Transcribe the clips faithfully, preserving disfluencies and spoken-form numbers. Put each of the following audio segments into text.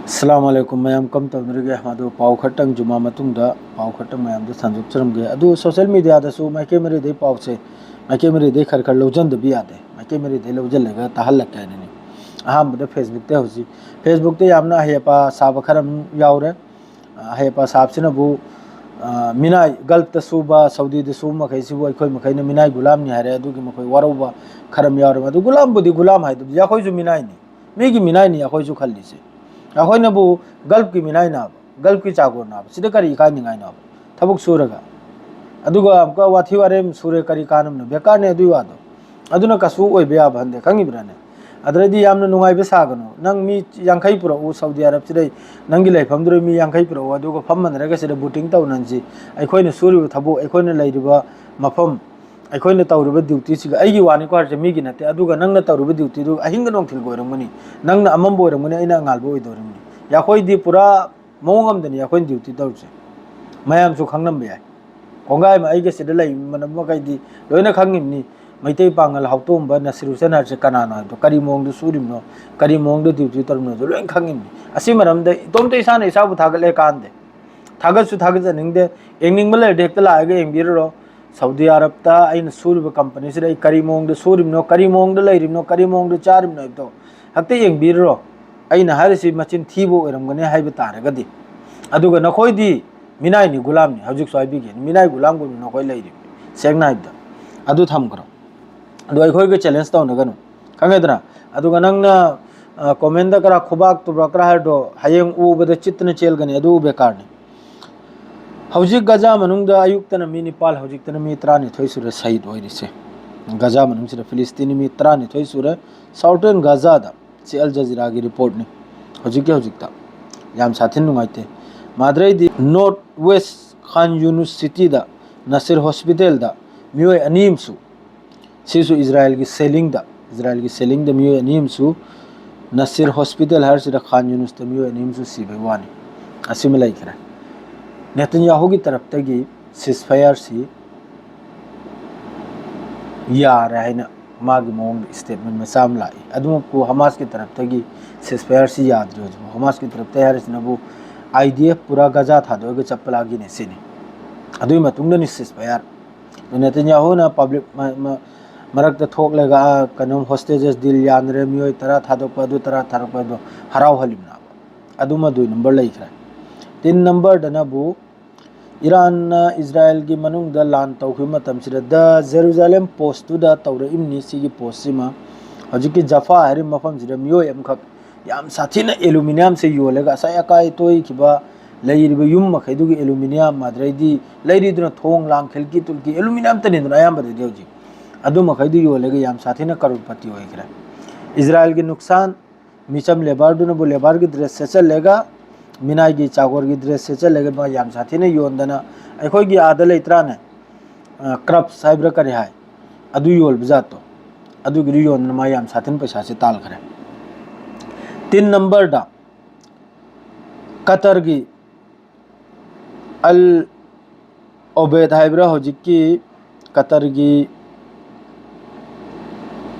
ꯑꯁꯂꯥꯃꯨ ꯑꯂꯥꯏꯀꯨꯝ ꯃꯌꯥꯝ, ꯀꯝ ꯇꯧꯅꯔꯤꯒꯦ? ꯑꯗꯨ ꯄꯥꯎ ꯈꯔꯇꯪ, ꯖꯨꯃꯥ ꯃꯇꯨꯡꯗ ꯄꯥꯎ ꯈꯔꯇꯪ ꯃꯌꯥꯝꯗ ꯁꯟꯗꯣꯛꯆꯔꯝꯒꯦ꯫ ꯑꯗꯨ ꯁꯣꯁꯦꯜ ꯃꯦꯗꯤꯌꯥꯗꯁꯨ ꯃꯥꯏꯀꯩ ꯃꯔꯤꯗꯩ ꯄꯥꯎꯁꯦ ꯃꯥꯏꯀꯩ ꯃꯔꯤꯗꯩ ꯈꯔ ꯈꯔ ꯂꯧꯁꯤꯟꯗꯕ ꯌꯥꯗꯦ꯫ ꯃꯥꯏꯀꯩ ꯃꯔꯤꯗꯩ ꯂꯧꯁꯤꯜꯂꯒ ꯇꯥꯍꯜꯂꯛꯀꯦ ꯍꯥꯏꯅꯅꯤ꯫ ꯑꯍꯥꯟꯕꯗ ꯐꯦꯁꯕꯨꯛꯇ ꯍꯧꯖꯤꯛ, ꯐꯦꯁꯕꯨꯛꯇ ꯌꯥꯝꯅ ꯑꯍꯩ ꯑꯄꯥ ꯁꯥꯕ ꯈꯔ ꯑꯃ ꯌꯥꯎꯔꯦ꯫ ꯑꯍꯩ ꯑꯄꯥ ꯁꯥꯕꯁꯤꯅꯕꯨ, ꯑ, ꯃꯤꯅꯥꯏ, ꯒꯜꯐꯇ ꯁꯨꯕ, ꯁꯧꯗꯤꯗ ꯁꯨꯕ ꯃꯈꯩꯁꯤꯕꯨ ꯑꯩꯈꯣꯏ ꯃꯈꯩꯅ ꯃꯤꯅꯥꯏ ꯒꯨꯂꯥꯝꯅꯤ ꯍꯥꯏꯔꯦ꯫ ꯑꯗꯨꯒꯤ ꯃꯈꯣꯏ ꯋꯥꯔꯧꯕ ꯈꯔ ꯑꯃ ꯌꯥꯎꯔꯦ꯫ ꯑꯗꯨ ꯒꯨꯂꯥꯝꯕꯨꯗꯤ ꯒꯨꯂꯥꯝ ꯍꯥꯏꯗꯨꯗꯤ ꯑꯩꯈꯣꯏꯁꯨ ꯃꯤꯅꯥꯏꯅꯤ, ꯃꯤꯒꯤ ꯃꯤꯅꯥꯏꯅꯤ ꯑꯩꯈꯣꯏꯁꯨ ꯈꯜꯂꯤꯁꯦ꯫ ꯑꯩꯈꯣꯏꯅꯕꯨ ꯒꯜꯐꯀꯤ ꯃꯤꯅꯥꯏꯅꯥꯕ, ꯒꯜꯐꯀꯤ ꯆꯥꯒꯣꯟꯅꯥꯕ, ꯁꯤꯗ ꯀꯔꯤ ꯏꯀꯥꯏꯅꯤꯡꯉꯥꯏꯅꯣꯕ? ꯊꯕꯛ ꯁꯨꯔꯒ꯫ ꯑꯗꯨꯒ ꯑꯃꯨꯛꯀ ꯋꯥꯊꯤ ꯋꯥꯔꯦꯝ ꯁꯨꯔꯦ, ꯀꯔꯤ ꯀꯥꯟꯅꯕꯅꯣ? ꯕꯦꯀꯥꯔꯅꯦ ꯑꯗꯨꯒꯤ ꯋꯥꯗꯣ꯫ ꯑꯗꯨꯅ ꯀꯩꯁꯨ ꯑꯣꯏꯕ ꯌꯥꯕ ꯍꯟꯗꯦ, ꯈꯪꯉꯤꯕ꯭ꯔꯥꯅꯦ? ꯑꯗꯨꯗꯩꯗꯤ ꯌꯥꯝꯅ ꯅꯨꯡꯉꯥꯏꯕ ꯁꯥꯒꯅꯨ꯫ ꯅꯪ ꯃꯤ ꯌꯥꯡꯈꯩ ꯄꯨꯔꯛꯎ, ꯁꯥꯎꯗꯤ ꯑꯔꯕꯁꯤꯗꯩ ꯅꯪꯒꯤ ꯂꯩꯐꯝꯗꯨꯗ ꯃꯤ ꯌꯥꯡꯈꯩ ꯄꯨꯔꯛꯎ, ꯑꯗꯨꯒ ꯐꯝꯃꯟꯅꯔꯒ ꯁꯤꯗ ꯕꯨꯇꯤꯡ ꯇꯧꯅꯟꯁꯤ꯫ ꯑꯩꯈꯣꯏꯅ ꯁꯨꯔꯤꯕ ꯊꯕꯛ, ꯑꯩꯈꯣꯏꯅ ꯂꯩꯔꯤꯕ ꯃꯐꯝ, ꯑꯩꯈꯣꯏꯅ ꯇꯧꯔꯤꯕ ꯗ꯭ꯌꯨꯇꯤꯁꯤꯒ, ꯑꯩꯒꯤ ꯋꯥꯅꯤꯀꯣ ꯍꯥꯏꯔꯤꯁꯦ, ꯃꯤꯒꯤ ꯅꯠꯇꯦ꯫ ꯑꯗꯨꯒ ꯅꯪꯅ ꯇꯧꯔꯤꯕ ꯗ꯭ꯌꯨꯇꯤꯗꯨ ꯑꯍꯤꯡꯒ ꯅꯣꯡꯊꯤꯜꯒ ꯑꯣꯏꯔꯝꯒꯅꯤ, ꯅꯪꯅ ꯑꯃꯝꯕ ꯑꯣꯏꯔꯝꯒꯅꯤ, ꯑꯩꯅ ꯑꯉꯥꯜꯕ ꯑꯣꯏꯗꯧꯔꯤꯕꯅꯤ꯫ ꯑꯩꯈꯣꯏꯗꯤ ꯄꯨꯔꯥ ꯃꯑꯣꯡ ꯑꯃꯗꯅꯤ ꯑꯩꯈꯣꯏꯅ ꯗ꯭ꯌꯨꯇꯤ ꯇꯧꯔꯤꯁꯦ꯫ ꯃꯌꯥꯝꯁꯨ ꯈꯪꯂꯝꯕ ꯌꯥꯏ꯫ ꯀꯣꯡꯒꯥꯏ ꯑꯃ ꯑꯩꯒ ꯁꯤꯗ ꯂꯩꯃꯤꯟꯅꯕ ꯃꯈꯩꯗꯤ ꯂꯣꯏꯅ ꯈꯪꯉꯤꯕꯅꯤ꯫ ꯃꯩꯇꯩ ꯄꯥꯉꯜ ꯍꯥꯎꯇꯣꯡꯕ ꯅꯁꯤꯔ ꯍꯨꯁꯦꯟ ꯍꯥꯏꯕꯁꯦ ꯀꯅꯥꯅꯣ ꯍꯥꯏꯕꯗꯣ, ꯀꯔꯤ ꯃꯑꯣꯡꯗ ꯁꯨꯔꯤꯕꯅꯣ, ꯀꯔꯤ ꯃꯑꯣꯡꯗ ꯗ꯭ꯌꯨꯇꯤ ꯇꯧꯔꯤꯕꯅꯣꯗꯣ ꯂꯣꯏꯅ ꯈꯪꯉꯤꯕꯅꯤ꯫ ꯑꯁꯤ ꯃꯔꯝꯗ ꯏꯇꯣꯝꯇ ꯏꯁꯥꯅ ꯏꯁꯥꯕꯨ ꯊꯥꯒꯠꯂꯦ ꯀꯥꯟꯗꯦ꯫ ꯊꯥꯒꯠꯁꯨ ꯊꯥꯒꯠꯆꯅꯤꯡꯗꯦ꯫ ꯌꯦꯡꯅꯤꯡꯕ ꯂꯩꯔꯗꯤ ꯍꯦꯛꯇ ꯂꯥꯛꯑꯒ ꯌꯦꯡꯕꯤꯔꯨꯔꯣ꯫ ꯁꯥꯎꯗꯤ ꯑꯔꯕꯇ ꯑꯩꯅ ꯁꯨꯔꯤꯕ ꯀꯝꯄꯅꯤꯁꯤꯗ ꯑꯩ ꯀꯔꯤ ꯃꯑꯣꯡꯗ ꯁꯨꯔꯤꯕꯅꯣ, ꯀꯔꯤ ꯃꯑꯣꯡꯗ ꯂꯩꯔꯤꯕꯅꯣ, ꯀꯔꯤ ꯃꯑꯣꯡꯗ ꯆꯥꯔꯤꯕꯅꯣ ꯍꯥꯏꯕꯗꯣ ꯍꯦꯛꯇ ꯌꯦꯡꯕꯤꯔꯨꯔꯣ꯫ ꯑꯩꯅ ꯍꯥꯏꯔꯤꯁꯤ ꯃꯆꯤꯟ ꯊꯤꯕ ꯑꯣꯏꯔꯝꯒꯅꯤ ꯍꯥꯏꯕ ꯇꯥꯔꯒꯗꯤ꯫ ꯑꯗꯨꯒ ꯅꯈꯣꯏꯗꯤ ꯃꯤꯅꯥꯏꯅꯤ, ꯒꯨꯂꯥꯝꯅꯤ, ꯍꯧꯖꯤꯛꯁꯨ ꯍꯥꯏꯕꯤꯒꯦ, ꯃꯤꯅꯥꯏ ꯒꯨꯂꯥꯝꯒꯨꯝꯅ ꯅꯈꯣꯏ ꯂꯩꯔꯤꯕꯅꯤ, ꯁꯦꯡꯅ ꯍꯥꯏꯕꯗ꯫ ꯑꯗꯨ ꯊꯝꯈ꯭ꯔꯣ꯫ ꯑꯗꯣ ꯑꯩꯈꯣꯏꯒ ꯆꯦꯂꯦꯟꯖ ꯇꯧꯅꯒꯅꯨ, ꯈꯪꯉꯦꯗꯅ? ꯑꯗꯨꯒ ꯅꯪꯅ, ꯑ, ꯀꯣꯃꯦꯟꯗ ꯈꯔ ꯈꯨꯕꯥꯛ ꯇꯨꯕ꯭ꯔꯥ ꯈꯔ ꯍꯥꯏꯔꯗꯣ, ꯍꯌꯦꯡ ꯎꯕꯗ ꯆꯤꯠꯇꯅ ꯆꯦꯜꯒꯅꯤ, ꯑꯗꯨ ꯕꯦꯀꯥꯔꯅꯤ꯫ ꯍꯧꯖꯤꯛ ꯒꯖꯥ ꯃꯅꯨꯡꯗ ꯑꯌꯨꯛꯇꯅ ꯃꯤ ꯅꯤꯄꯥꯜ, ꯍꯧꯖꯤꯛꯇꯅ ꯃꯤ ꯇꯔꯥꯅꯤꯊꯣꯏ ꯁꯨꯔꯦ ꯁꯍꯤꯗ ꯑꯣꯏꯔꯤꯁꯦ꯫ ꯒꯖꯥ ꯃꯅꯨꯡꯁꯤꯗ ꯐꯤꯂꯤꯁꯇꯤꯅꯤ ꯃꯤ ꯇꯔꯥꯅꯤꯊꯣꯏ ꯁꯨꯔꯦ꯫ ꯁꯥꯎꯊꯔꯟ ꯒꯖꯥꯗ, ꯁꯤ ꯑꯜ ꯖꯖꯤꯔꯥꯒꯤ ꯔꯤꯄꯣꯔꯠꯅꯤ꯫ ꯍꯧꯖꯤꯛꯀꯤ ꯍꯧꯖꯤꯛꯇ ꯌꯥꯝ ꯁꯥꯊꯤꯅ ꯅꯨꯡꯉꯥꯏꯇꯦ꯫ ꯃꯥꯗ꯭ꯔꯩꯗꯤ ꯅꯣꯔꯠ ꯋꯦꯁ ꯈꯥꯟ ꯌꯨꯅꯨꯁ ꯁꯤꯇꯤꯗ ꯅꯁꯤꯔ ꯍꯣꯁꯄꯤꯇꯥꯜꯗ ꯃꯤꯑꯣꯏ ꯑꯅꯤ ꯑꯃꯁꯨ, ꯁꯤꯁꯨ ꯏꯖꯔꯥꯏꯜꯒꯤ ꯁꯦꯂꯤꯡꯗ, ꯏꯖꯔꯥꯏꯜꯒꯤ ꯁꯦꯂꯤꯡꯗ ꯃꯤꯑꯣꯏ ꯑꯅꯤ ꯑꯃꯁꯨ, ꯅꯁꯤꯔ ꯍꯣꯁꯄꯤꯇꯥꯜ ꯍꯥꯏꯔꯤꯁꯤꯗ ꯈꯥꯟ ꯌꯨꯅꯨꯁꯇ ꯃꯤꯑꯣꯏ ꯑꯅꯤ ꯑꯃꯁꯨ ꯁꯤꯕꯒꯤ ꯋꯥꯅꯤ꯫ ꯑꯁꯤꯃ ꯂꯩꯈ꯭ꯔꯦ꯫ ꯅꯦꯇꯟꯌꯥꯍꯨꯒꯤ ꯇꯔꯞꯇꯒꯤ ꯁꯤꯁꯐꯥꯌꯔꯁꯤ ꯌꯥꯔꯦ ꯍꯥꯏꯅ ꯃꯥꯒꯤ ꯃꯑꯣꯡꯗ statement ꯃꯆꯥ ꯑꯃ ꯂꯥꯛꯏ꯫ ꯑꯗꯨꯃꯛꯄꯨ ꯍꯃꯥꯁꯀꯤ ꯇꯔꯞꯇꯒꯤ ceasefire ꯁꯤ ꯌꯥꯗ꯭ꯔꯤ ꯍꯧꯖꯤꯛ꯫ ꯍꯃꯥꯁꯀꯤ ꯇꯔꯞꯇ ꯍꯥꯏꯔꯤꯁꯤꯅꯕꯨ I D F ꯄꯨꯔꯥ ꯒꯖꯥ ꯊꯥꯗꯣꯛꯑꯒ ꯆꯠꯄ ꯂꯥꯒꯤꯅꯦ ꯁꯤꯅꯤ꯫ ꯑꯗꯨꯒꯤ ꯃꯇꯨꯡꯗꯅꯤ ceasefire꯫ ꯑꯗꯨ ꯅꯦꯇꯟꯌꯥꯍꯨꯅ public ꯃ-, ꯃ-, ꯃꯔꯛꯇ ꯊꯣꯛꯂꯒ, "ꯑꯥ, ꯀꯩꯅꯣ, hostages deal ꯌꯥꯅꯔꯦ, ꯃꯤꯑꯣꯏ ꯇꯔꯥ ꯊꯥꯗꯣꯛꯄ ꯑꯗꯨ, ꯇꯔꯥ ꯊꯥꯗꯣꯛꯄ ꯑꯗꯨ" ꯍꯔꯥꯎꯍꯜꯂꯤꯕꯅꯦꯕ꯫ ꯑꯗꯨꯃ ꯑꯗꯨ number ꯂꯩꯈ꯭ꯔꯦ꯫ ꯇꯤꯟ number ꯗꯅꯕꯨ ꯏꯔꯥꯟꯅ ꯏꯖꯔꯥꯏꯜꯒꯤ ꯃꯅꯨꯡꯗ ꯂꯥꯟ ꯇꯧꯈꯤꯕ ꯃꯇꯝꯁꯤꯗ The Jerusalem Post ꯇꯨꯗ ꯇꯧꯔꯛꯏꯕꯅꯤ꯫ ꯁꯤꯒꯤ post ꯁꯤꯃ ꯍꯧꯖꯤꯛꯀꯤ ꯖꯐꯥ ꯍꯥꯏꯔꯤꯕ ꯃꯐꯝꯁꯤꯗ ꯃꯤꯑꯣꯏ ꯑꯃꯈꯛ ꯌꯥꯝ ꯁꯥꯊꯤꯅ aluminium ꯁꯦ ꯌꯣꯜꯂꯒ ꯑꯁꯥꯏ ꯑꯀꯥꯏ ꯇꯣꯏꯈꯤꯕ ꯂꯩꯔꯤꯕ ꯌꯨꯝ ꯃꯈꯩꯗꯨꯒꯤ aluminium, ꯑꯗꯨꯗꯩꯗꯤ ꯂꯩꯔꯤꯗꯨꯅ ꯊꯣꯡ ꯂꯥꯡ, ꯈꯤꯜꯀꯤ ꯇꯨꯜꯀꯤ, aluminium ꯇꯅꯤꯗꯅ ꯑꯌꯥꯝꯕꯗꯗꯤ ꯍꯧꯖꯤꯛ꯫ ꯑꯗꯨ ꯃꯈꯩꯗꯨ ꯌꯣꯜꯂꯒ ꯌꯥꯝ ꯁꯥꯊꯤꯅ ꯀꯔꯣꯔꯄꯇꯤ ꯑꯣꯏꯈ꯭ꯔꯦ꯫ ꯏꯖꯔꯥꯏꯜꯒꯤ ꯅꯨꯛꯁꯥꯟ, ꯃꯤꯆꯝ ꯂꯦꯕꯔꯗꯨꯅꯕꯨ ꯂꯦꯕꯔꯒꯤ dress ꯁꯦꯠꯆꯜꯂꯒ, ꯃꯤꯅꯥꯏꯒꯤ ꯆꯥꯒꯣꯔꯒꯤ dress ꯁꯦꯠꯆꯜꯂꯒ ꯃꯥ ꯌꯥꯝ ꯁꯥꯊꯤꯅ ꯌꯣꯟꯗꯅ, ꯑꯩꯈꯣꯏꯒꯤ ꯑꯥꯗ ꯂꯩꯇ꯭ꯔꯥꯅꯦ, ꯑ, ꯀ꯭ꯔꯞꯁ ꯍꯥꯏꯕ꯭ꯔꯥ ꯀꯔꯤ ꯍꯥꯏ, ꯑꯗꯨ ꯌꯣꯜꯕ ꯖꯥꯠꯇꯣ, ꯑꯗꯨꯒꯤꯗꯨ ꯌꯣꯟꯗꯅ ꯃꯥ ꯌꯥꯝ ꯁꯥꯊꯤꯅ ꯄꯩꯁꯥꯁꯦ ꯇꯥꯜꯈ꯭ꯔꯦ꯫ ꯇꯤꯟ number ꯗ ꯀꯇꯔꯒꯤ ꯑꯜ ꯑꯣꯕꯦꯗ ꯍꯥꯏꯕ꯭ꯔꯥ, ꯍꯧꯖꯤꯛꯀꯤ ꯀꯇꯔꯒꯤ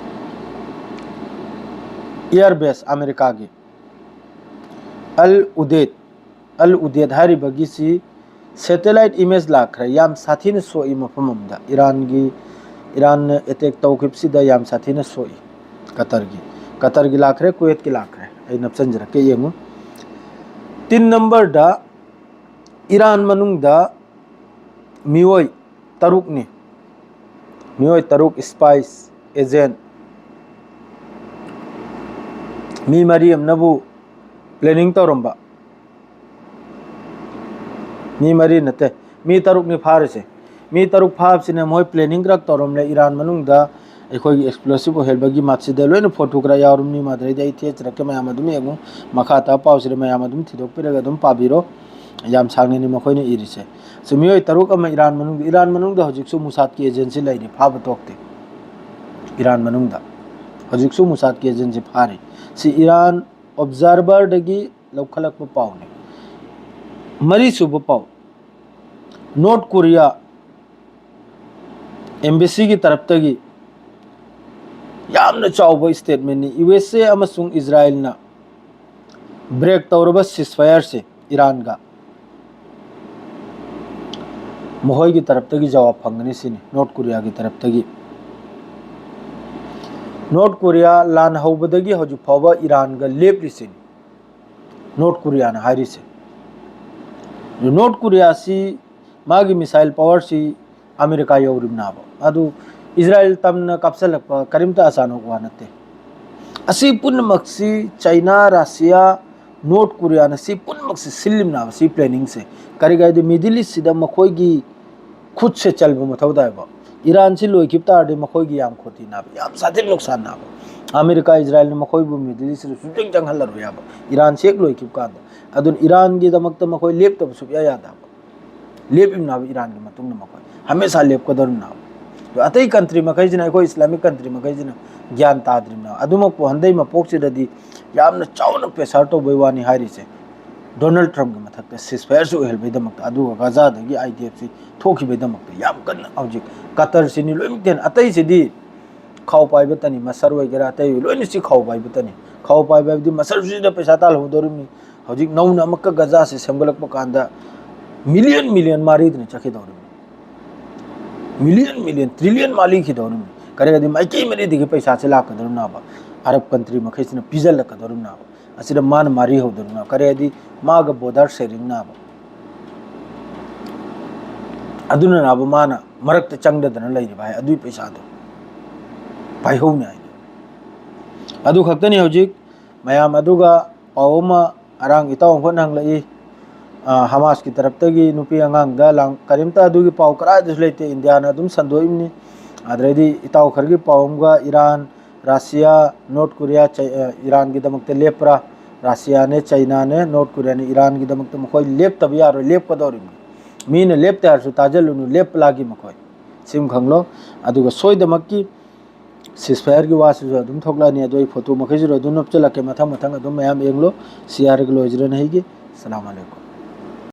air base ꯑꯃꯦꯔꯤꯀꯥꯒꯤ ꯑꯜ ꯎꯗꯦꯗ, ꯑꯜ ꯎꯗꯦꯗ ꯍꯥꯏꯔꯤꯕꯒꯤꯁꯤ satellite image ꯂꯥꯛꯈ꯭ꯔꯦ꯫ ꯌꯥꯝ ꯁꯥꯊꯤꯅ ꯁꯣꯛꯏ ꯃꯐꯝ ꯑꯃꯗ꯫ ꯏꯔꯥꯟꯒꯤ, ꯏꯔꯥꯟꯅ attack ꯇꯧꯈꯤꯕꯁꯤꯗ ꯌꯥꯝ ꯁꯥꯊꯤꯅ ꯁꯣꯛꯏ꯫ ꯀꯇꯔꯒꯤ, ꯀꯇꯔꯒꯤ ꯂꯥꯛꯈ꯭ꯔꯦ, ꯀꯨꯋꯦꯠꯀꯤ ꯂꯥꯛꯈ꯭ꯔꯦ꯫ ꯑꯩ ꯅꯞꯁꯤꯟꯖꯔꯛꯀꯦ, ꯌꯦꯡꯉꯨ꯫ ꯇꯤꯟ number ꯗ ꯏꯔꯥꯟ ꯃꯅꯨꯡꯗ ꯃꯤꯑꯣꯏ ꯇꯔꯨꯛꯅꯤ꯫ ꯃꯤꯑꯣꯏ ꯇꯔꯨꯛ spies agent, ꯃꯤ ꯃꯔꯤ ꯑꯃꯅꯕꯨ planning ꯇꯧꯔꯝꯕ꯫ ꯃꯤ ꯃꯔꯤ ꯅꯠꯇꯦ, ꯃꯤ ꯇꯔꯨꯛꯅꯤ ꯐꯥꯔꯤꯁꯦ꯫ ꯃꯤ ꯇꯔꯨꯛ ꯐꯥꯕꯁꯤꯅ ꯃꯣꯏ planning ꯈꯔ ꯇꯧꯔꯝꯂꯦ꯫ ꯏꯔꯥꯟ ꯃꯅꯨꯡꯗ ꯑꯩꯈꯣꯏꯒꯤ explosive ꯑꯣꯏꯍꯟꯕꯒꯤ ꯃꯥꯛꯁꯤꯗ ꯂꯣꯏꯅ photo ꯈꯔ ꯌꯥꯎꯔꯝꯅꯤ꯫ ꯃꯗꯨꯗꯩꯗꯤ ꯑꯩ ꯊꯦꯠꯆꯔꯛꯀꯦ, ꯃꯌꯥꯝ ꯑꯗꯨꯝ ꯌꯦꯡꯉꯨ꯫ ꯃꯈꯥ ꯇꯥꯕ ꯄꯥꯎꯁꯤꯗ ꯃꯌꯥꯝ ꯑꯗꯨꯝ ꯊꯤꯗꯣꯛꯄꯤꯔꯒ ꯑꯗꯨꯝ ꯄꯥꯕꯤꯔꯣ꯫ ꯌꯥꯝ ꯁꯥꯡꯅꯅꯤ ꯃꯈꯣꯏꯅ ꯏꯔꯤꯁꯦ꯫ ꯁꯤ ꯃꯤꯑꯣꯏ ꯇꯔꯨꯛ ꯑꯃ ꯏꯔꯥꯟ ꯃꯅꯨꯡꯗ, ꯏꯔꯥꯟ ꯃꯅꯨꯡꯗ ꯍꯧꯖꯤꯛꯁꯨ ꯃꯨꯁꯥꯗꯀꯤ agency ꯂꯩꯔꯤ, ꯐꯥꯕ ꯇꯣꯛꯇꯦ꯫ ꯏꯔꯥꯟ ꯃꯅꯨꯡꯗ ꯍꯧꯖꯤꯛꯁꯨ ꯃꯨꯁꯥꯗꯀꯤ agency ꯐꯥꯔꯤ꯫ ꯁꯤ ꯏꯔꯥꯟ Observer ꯗꯒꯤ ꯂꯧꯈꯠꯂꯛꯄ ꯄꯥꯎꯅꯤ꯫ ꯃꯔꯤꯁꯨꯕ ꯄꯥꯎ, North Korea embassy ꯒꯤ ꯇꯔꯞꯇꯒꯤ ꯌꯥꯝꯅ ꯆꯥꯎꯕ statementꯅꯤ꯫ ꯌꯨ ꯑꯦꯁ ꯑꯦ ꯑꯃꯁꯨꯡ ꯏꯖꯔꯥꯏꯜꯅ break ꯇꯧꯔꯕ ceasefire ꯁꯦ ꯏꯔꯥꯟꯒ, ꯃꯈꯣꯏꯒꯤ ꯇꯔꯞꯇꯒꯤ ꯖꯋꯥꯕ ꯐꯪꯒꯅꯤ ꯁꯤꯅꯤ, ꯅꯣꯔꯠ ꯀꯣꯔꯤꯌꯥꯒꯤ ꯇꯔꯞꯇꯒꯤ꯫ ꯅꯣꯔꯠ ꯀꯣꯔꯤꯌꯥ ꯂꯥꯟ ꯍꯧꯕꯗꯒꯤ ꯍꯧꯖꯤꯛ ꯐꯥꯎꯕ ꯏꯔꯥꯟꯒ ꯂꯦꯞꯂꯤꯁꯤꯅꯤ꯫ ꯅꯣꯔꯠ ꯀꯣꯔꯤꯌꯥꯅ ꯍꯥꯏꯔꯤꯁꯦ꯫ ꯅꯣꯔꯠ ꯀꯣꯔꯤꯌꯥꯁꯤ, ꯃꯥꯒꯤ missile powerꯁꯤ ꯑꯃꯦꯔꯤꯀꯥ ꯌꯧꯔꯤꯕꯅꯦꯕ꯫ ꯑꯗꯨ ꯏꯖꯔꯥꯏꯜ ꯇꯝꯅ ꯀꯥꯞꯁꯤꯜꯂꯛꯄ ꯀꯔꯤꯝꯇ ꯑꯆꯥꯅꯣꯛ ꯋꯥ ꯅꯠꯇꯦ꯫ ꯑꯁꯤ ꯄꯨꯝꯅꯃꯛꯁꯤ ꯆꯩꯅꯥ, ꯔꯁꯤꯌꯥ, ꯅꯣꯔꯠ ꯀꯣꯔꯤꯌꯥꯅ ꯁꯤ ꯄꯨꯝꯅꯃꯛꯁꯤ ꯁꯤꯜꯂꯤꯕꯅꯦꯕ, ꯁꯤ planningꯁꯦ꯫ ꯀꯔꯤꯒꯤ ꯍꯥꯏꯗꯤ Middle Eastꯁꯤꯗ ꯃꯈꯣꯏꯒꯤ ꯈꯨꯠꯁꯦ ꯆꯜꯕ ꯃꯊꯧ ꯇꯥꯏꯕ꯫ ꯏꯔꯥꯟꯁꯤ ꯂꯣꯏꯈꯤꯕ ꯇꯥꯔꯗꯤ ꯃꯈꯣꯏꯒꯤ ꯌꯥꯝ ꯈꯣꯇꯤꯅꯦꯕ, ꯌꯥꯝ ꯁꯥꯊꯤꯅ ꯅꯨꯡꯁꯥꯟꯅꯦꯕ꯫ ꯑꯃꯦꯔꯤꯀꯥ, ꯏꯖꯔꯥꯏꯜꯅ ꯃꯈꯣꯏꯕꯨ Middle Eastꯁꯤꯗ ꯁꯨꯡꯆꯪ ꯆꯪꯍꯜꯂꯔꯣꯏꯕ, ꯏꯔꯥꯟꯁꯤ ꯍꯦꯛ ꯂꯣꯏꯈꯤꯕ ꯀꯥꯟꯗ꯫ ꯑꯗꯨꯅ ꯏꯔꯥꯟꯒꯤꯗꯃꯛꯇ ꯃꯈꯣꯏ ꯂꯦꯞꯇꯕ ꯁꯨꯛꯌꯥ ꯌꯥꯗꯕ꯫ ꯂꯦꯞꯂꯤꯕꯅꯦꯕ ꯏꯔꯥꯟꯒꯤ ꯃꯇꯨꯡꯗ ꯃꯈꯣꯏ ꯍꯃꯦꯁꯥ ꯂꯦꯞꯀꯗꯧꯔꯤꯕꯅꯦꯕ꯫ ꯑꯗꯣ ꯑꯇꯩ country ꯃꯈꯩꯁꯤꯅ, ꯑꯩꯈꯣꯏ Islamic country ꯃꯈꯩꯁꯤꯅ ꯒ꯭ꯌꯥꯟ ꯇꯥꯗ꯭ꯔꯤꯕꯅꯦꯕ꯫ ꯑꯗꯨꯃꯛꯄꯨ ꯍꯟꯗꯛ ꯃꯄꯣꯛꯁꯤꯗꯗꯤ ꯌꯥꯝꯅ ꯆꯥꯎꯅ pressure ꯇꯧꯕꯩ ꯋꯥꯅꯤ ꯍꯥꯏꯔꯤꯁꯦ꯫ ꯗꯣꯅꯥꯜꯗ ꯇ꯭ꯔꯝꯞꯀꯤ ꯃꯊꯛꯇ ceasefireꯁꯨ ꯑꯣꯏꯍꯟꯕꯩꯗꯃꯛꯇ, ꯑꯗꯨꯒ ꯒꯥꯖꯥꯗꯒꯤ I D Fꯁꯤ ꯊꯣꯛꯈꯤꯕꯩꯗꯃꯛꯇ ꯌꯥꯝ ꯀꯟꯅ ꯍꯧꯖꯤꯛ ꯀꯇꯔꯁꯤꯅꯤ ꯂꯣꯏꯅꯃꯛ ꯇꯦꯟ-, ꯑꯇꯩꯁꯤꯗꯤ ꯈꯥꯎ ꯄꯥꯏꯕꯇꯅꯤ, ꯃꯁꯔ ꯑꯣꯏꯒꯦꯔꯥ ꯑꯇꯩ ꯑꯣꯏ, ꯂꯣꯏꯅ ꯁꯤ ꯈꯥꯎ ꯄꯥꯏꯕꯇꯅꯤ꯫ ꯈꯥꯎ ꯄꯥꯏꯕ ꯍꯥꯏꯕꯗꯤ ꯃꯁꯔꯁꯤꯗ ꯄꯩꯁꯥ ꯇꯥꯜꯍꯧꯗꯧꯔꯤꯕꯅꯤ꯫ ꯍꯧꯖꯤꯛ ꯅꯧꯅ ꯑꯃꯨꯛꯀ ꯒꯖꯥꯁꯦ ꯁꯦꯝꯒꯠꯂꯛꯄ ꯀꯥꯟꯗ million million ꯃꯥꯔꯤꯗꯅ ꯆꯠꯈꯤꯗꯧꯔꯤꯕꯅꯤ꯫ Million million, trillion ꯃꯥꯔꯤꯈꯤꯗꯧꯔꯤꯕꯅꯤ꯫ ꯀꯔꯤꯒꯤꯗꯤ ꯃꯥꯏꯀꯩ ꯃꯔꯤꯗꯒꯤ ꯄꯩꯁꯥꯁꯦ ꯂꯥꯛꯀꯗꯧꯔꯤꯕꯅꯦꯕ꯫ ꯑꯔꯕ country ꯃꯈꯩꯁꯤꯅ ꯄꯤꯁꯤꯜꯂꯛꯀꯗꯧꯔꯤꯕꯅꯦꯕ꯫ ꯑꯁꯤꯗ ꯃꯥꯅ ꯃꯥꯔꯤ ꯍꯧꯗꯧꯔꯤꯕꯅꯦꯕ꯫ ꯀꯔꯤ ꯍꯥꯏꯗꯤ ꯃꯥꯒ border sharingꯅꯦꯕ꯫ ꯑꯗꯨꯅꯅꯦꯕ ꯃꯥꯅ ꯃꯔꯛꯇ ꯆꯪꯗꯗꯅ ꯂꯩꯔꯤꯕ ꯍꯥꯏ, ꯑꯗꯨꯒꯤ ꯄꯩꯁꯥꯗꯣ ꯄꯥꯏꯍꯧꯅꯤ ꯍꯥꯏꯗꯣ꯫ ꯑꯗꯨ ꯈꯛꯇꯅꯤ ꯍꯧꯖꯤꯛ ꯃꯌꯥꯝ꯫ ꯑꯗꯨꯒ ꯄꯥꯎ ꯑꯃ ꯉꯔꯥꯡ ꯏꯇꯥꯎ ꯑꯃꯈꯛꯅ ꯍꯪꯂꯛꯏ, ꯑ, ꯍꯃꯥꯁꯀꯤ ꯇꯔꯞꯇꯒꯤ ꯅꯨꯄꯤ ꯑꯉꯥꯡꯗ ꯂꯥꯡ-, ꯀꯔꯤꯝꯇ ꯑꯗꯨꯒꯤ ꯄꯥꯎ ꯀꯗꯥꯏꯗꯁꯨ ꯂꯩꯇꯦ, ꯏꯟꯗꯤꯌꯥꯅ ꯑꯗꯨꯝ ꯁꯟꯗꯣꯛꯏꯕꯅꯤ꯫ ꯑꯗꯨꯗꯩꯗꯤ ꯏꯇꯥꯎ ꯈꯔꯒꯤ ꯄꯥꯎ ꯑꯃꯒ ꯏꯔꯥꯟ, ꯔꯁꯤꯌꯥ, ꯅꯣꯔꯠ ꯀꯣꯔꯤꯌꯥ, ꯆꯩ-, ꯑ, ꯏꯔꯥꯟꯒꯤꯗꯃꯛꯇ ꯂꯦꯞꯄ꯭ꯔꯥ? ꯔꯁꯤꯌꯥꯅꯦ, ꯆꯩꯅꯥꯅꯦ, ꯅꯣꯔꯠ ꯀꯣꯔꯤꯌꯥꯅꯦ ꯏꯔꯥꯟꯒꯤꯗꯃꯛꯇ ꯃꯈꯣꯏ ꯂꯦꯞꯇꯕ ꯌꯥꯔꯣꯏ, ꯂꯦꯞꯀꯗꯧꯔꯤꯕꯅꯤ꯫ ꯃꯤꯅ ꯂꯦꯞꯇꯦ ꯍꯥꯏꯔꯁꯨ ꯇꯥꯖꯜꯂꯨꯅꯨ, ꯂꯦꯞꯄ ꯂꯥꯛꯈꯤ ꯃꯈꯣꯏ꯫ ꯁꯤꯃ ꯈꯪꯂꯣ꯫ ꯑꯗꯨꯒ ꯁꯣꯏꯗꯃꯛꯀꯤ ceasefireꯒꯤ ꯋꯥꯁꯤꯁꯨ ꯑꯗꯨꯝ ꯊꯣꯛꯂꯛꯑꯅꯤ, ꯑꯗꯣ ꯑꯩ photo ꯃꯈꯩꯁꯤꯁꯨ ꯑꯗꯨꯝ ꯅꯞꯆꯜꯂꯛꯀꯦ, ꯃꯊꯪ ꯃꯊꯪ ꯑꯗꯨꯝ ꯃꯌꯥꯝ ꯌꯦꯡꯂꯣ꯫ ꯁꯤ ꯍꯥꯏꯔꯒ ꯂꯣꯏꯖꯔꯅꯤ ꯑꯩꯒꯤ꯫ ꯑꯁꯂꯥꯃꯨ ꯑꯂꯩꯀꯨꯝ꯫